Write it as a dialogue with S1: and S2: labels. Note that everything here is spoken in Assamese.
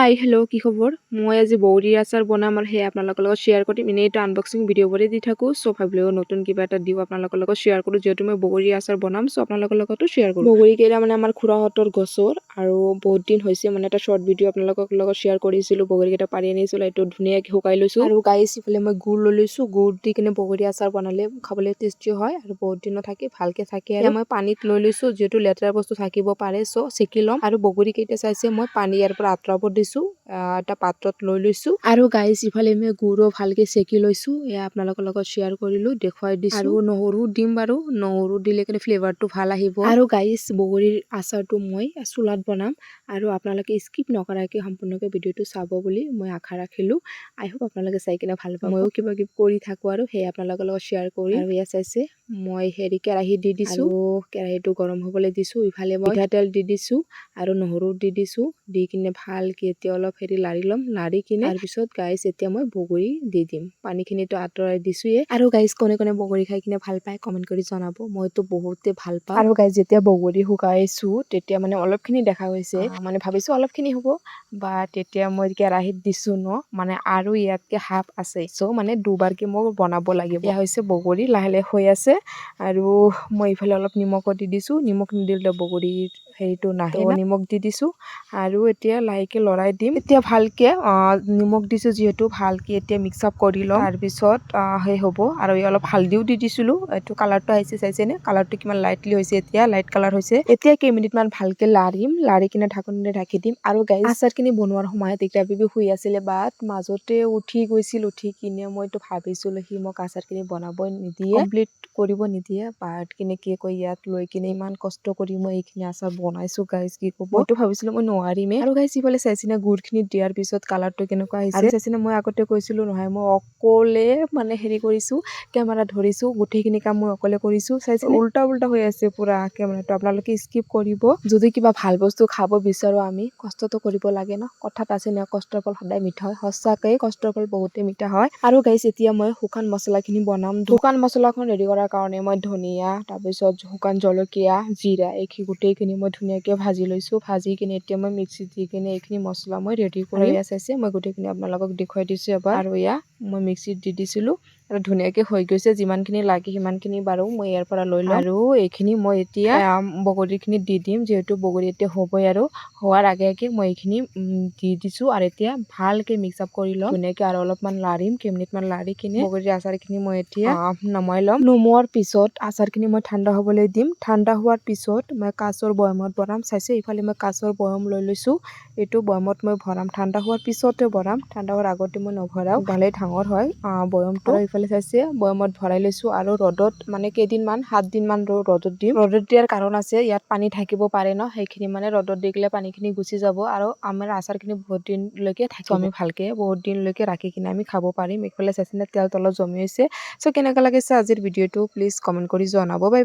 S1: হাই, হেল্ল', কি খবৰ? মই আজি বগৰীৰ আচাৰ বনাম আৰু সেয়া আপোনালোকৰ লগত শ্বেয়াৰ কৰিম। এনেইতো আনবক্সিং ভিডিঅ'বোৰে দি থাকোঁ, চ' ভাবিলোঁ নতুন কিবা এটা দিওঁ, আপোনালোকৰ লগত শ্বেয়াৰ কৰোঁ। যিহেতু মই বগৰীৰ আচাৰ বনাম, চ' আপোনালোকৰ লগতো শ্বেয়াৰ কৰোঁ। বগৰীকেইটা মানে আমাৰ খুৰাহঁতৰ গছৰ আৰু বহুত দিন হৈছে। মানে এটা শ্বৰ্ট ভিডিঅ' আপোনালোকৰ লগত শ্বেয়াৰ কৰিছিলোঁ। বগৰীকেইটা পাৰি আনিছিলোঁ, এইটো ধুনীয়াকৈ শুকাই লৈছোঁ। আৰু গাইছ, ইফালে মই গুড় লৈ লৈছোঁ। গুড় দি কিনে বগৰী আচাৰ বনালে খাবলৈ টেষ্টি হয় আৰু বহুত দিনো থাকে, ভালকে থাকে। আৰু মই পানীত লৈ লৈছোঁ, যিহেতু লেতেৰা বস্তু থাকিব পাৰে, চ' চেকি ল'ম। আৰু বগৰী কেইটা চাইছে, মই পানী ইয়াৰ পৰা আঁতৰাব দিছোঁ, এটা পাত্ৰত লৈ লৈছোঁ। আৰু গাইছ, ইফালে মই গুড়ো ভালকে চেকি লৈছোঁ। এয়া আপোনালোকৰ লগত শ্বেয়াৰ কৰিলোঁ, দেখুৱাই দিছোঁ। আৰু নহৰু দিম বাৰু, নহৰু দিলে কিনে ফ্লেভাৰটো ভাল আহিব। আৰু গাইছ, বগৰীৰ আচাৰটো মই চুলাত বনাম আৰু আপোনালোকে স্কিপ নকৰাকৈ সম্পূৰ্ণকৈ ভিডিঅ'টো চাব বুলি মই আশা ৰাখিলোঁ। আই হোপ আপোনালোকে চাই কিনে ভাল পাব। ময়ো কিবা কিবি কৰি থাকোঁ আৰু সেয়া আপোনালোকৰ লগত শ্বেয়াৰ কৰি। আৰু এয়া চাইছে, মই হেৰি কেৰাহী দি দিছোঁ আৰু কেৰাহীটো গৰম হ'বলৈ দিছোঁ। ইফালে মই মিঠাতেল দি দিছোঁ আৰু নহৰু দি দিছোঁ। দি কিনে ভালকে এতিয়া অলপ হেৰি লাৰি ল'ম। লাৰি কিনে তাৰপিছত গাইছ, এতিয়া মই বগৰী দি দিম। পানীখিনিতো আঁতৰাই দিছোঁয়ে। আৰু গাইছ, কোনে কোনে বগৰী খাই কিনে ভাল পায়, কমেণ্ট কৰি জনাব। মইতো বহুতে ভাল পাওঁ। আৰু গাইছ, যেতিয়া বগৰী শুকাইছোঁ, তেতিয়া মানে অলপখিনি দেখা গৈছে, মানে ভাবিছোঁ অলপখিনি হ'ব বা তেতিয়া মই কেৰাহীত দিছোঁ ন, মানে আৰু ইয়াতকে হাফ আছে। চ' মানে দুবাৰকে মোক বনাব লাগিব। এয়া হৈছে বগৰী, লাহে লাহে হৈ আছে। আৰু মই ইফালে অলপ নিমখো দি দিছোঁ। নিমখ নিদিলে বগৰীৰ হেৰিটো নাহে। নিমখ দি দিছোঁ আৰু এতিয়া লাহেকে লৰাই দিম। এতিয়া ভালকে নিমখ দিছোঁ যিহেতু, ভালকে এতিয়া মিক্স আপ কৰি ল'ম। তাৰপিছত সেই হ'ব। আৰু এই অলপ হালধিও দি দিছিলোঁ। এইটো কালাৰটো আহিছে, চাইছেনে? কালাৰটো কিমান লাইটলি হৈছে, এতিয়া লাইট কালাৰ হৈছে। এতিয়া কেইমিনিটমান ভালকে লাৰিম, লাৰি কিনে ঢাকনিৰে ঢাকি দিম। আৰু গাইজ, আচাৰখিনি বনোৱাৰ সময়ত ইকৰা বেবী শুই আছিলে, বাট মাজতে উঠি গৈছিল। উঠি কিনে মইতো ভাবিছিলোঁ সি মোক আচাৰখিনি বনাবই নিদিয়ে, কমপ্লিট কৰিব নিদিয়ে। বাট কিনে কি কয়, ইয়াত লৈ কিনে ইমান কষ্ট কৰি মই এইখিনি আচাৰ বনাইছোঁ গাইজ, কি ক'ব। মইতো ভাবিছিলোঁ মই নোৱাৰিমেই। আৰু গাইজ, ইফালে চাইছিনে, গুড়খিনি দিয়াৰ পিছত কালাৰটো কেনেকুৱা আহিছে? আৰু চাইছিনে, মই আগতে কৈছিলোঁ নহয়, মই অকলে মানে হেৰি কৰিছোঁ, কেমেৰা ধৰিছোঁ, গোটেইখিনি কাম মই অকলে কৰিছোঁ। চাইছে, উল্টা উল্টা হৈ আছে পুৰা কেমেৰাটো। আপোনালোকে স্কিপ কৰিব। যদি কিবা ভাল বস্তু খাব বিচাৰোঁ, আমি কষ্টটো কৰিব লাগে ন। কথাত আছে ন, কষ্টৰ ফল সদায় মিঠা হয়। সঁচাকৈ কষ্টৰ ফল বহুতেই মিঠা হয়। আৰু গাইছ, এতিয়া মই শুকান মছলাখিনি বনাম। শুকান মছলাখন ৰেডি কৰাৰ কাৰণে মই ধনিয়া, তাৰপিছত শুকান জলকীয়া, জিৰা, এইখিনি গোটেইখিনি মই ধুনীয়াকৈ ভাজি লৈছোঁ। ভাজি কিনে এতিয়া মই মিক্সিত দি কিনে এইখিনি মছলা মই ৰেডি কৰি। এয়া চাইছে, মই গোটেইখিনি আপোনালোকক দেখুৱাই দিছোঁ এবাৰ। আৰু এয়া মই মিক্সিত দি দিছিলোঁ আৰু ধুনীয়াকৈ হৈ গৈছে। যিমানখিনি লাগে সিমানখিনি বাৰু মই ইয়াৰ পৰা লৈ ল'ম। আৰু এইখিনি মই এতিয়া বগৰীখিনি দি দিম। যিহেতু বগৰী এতিয়া হ'বই আৰু হোৱাৰ আগে আগে মই এইখিনি দি দিছোঁ। আৰু এতিয়া ভালকৈ মিক্স আপ কৰি ল'ম ধুনীয়াকৈ আৰু অলপমান লাৰিম। কেইমিনিটমান লাৰি কিনে বগৰীৰ আচাৰখিনি মই এতিয়া নমাই ল'ম। নমোৱাৰ পিছত আচাৰখিনি মই ঠাণ্ডা হ'বলৈ দিম। ঠাণ্ডা হোৱাৰ পিছত মই কাঁচৰ বয়মত ভৰাম। চাইছে, ইফালে মই কাঁচৰ বয়ম লৈ লৈছোঁ। এইটো বয়মত মই ভৰাম। ঠাণ্ডা হোৱাৰ পিছতে ভৰাম, ঠাণ্ডা হোৱাৰ আগতে মই নভৰাওঁ, ভালেই ডাঙৰ হয় বয়মটো। আৰু ইফালে চাইছে, বয়মত ভৰাই লৈছোঁ আৰু ৰ'দত মানে কেইদিনমান, 7 দিনমান ৰ'দত দিম। ৰ'দত দিয়াৰ কাৰণ আছে, ইয়াত পানী থাকিব পাৰে ন, সেইখিনি মানে ৰ'দত দি দিলে পানীখিনি গুচি যাব আৰু আমাৰ আচাৰখিনি বহুত দিনলৈকে থাকিব। আমি ভালকে বহুত দিনলৈকে ৰাখি কিনে আমি খাব পাৰিম। এইফালে চাইছেনে, তেল তলত জমি হৈছে। চ' কেনেকুৱা লাগিছে আজিৰ ভিডিঅ'টো, প্লিজ কমেণ্ট কৰি জনাব। বাই।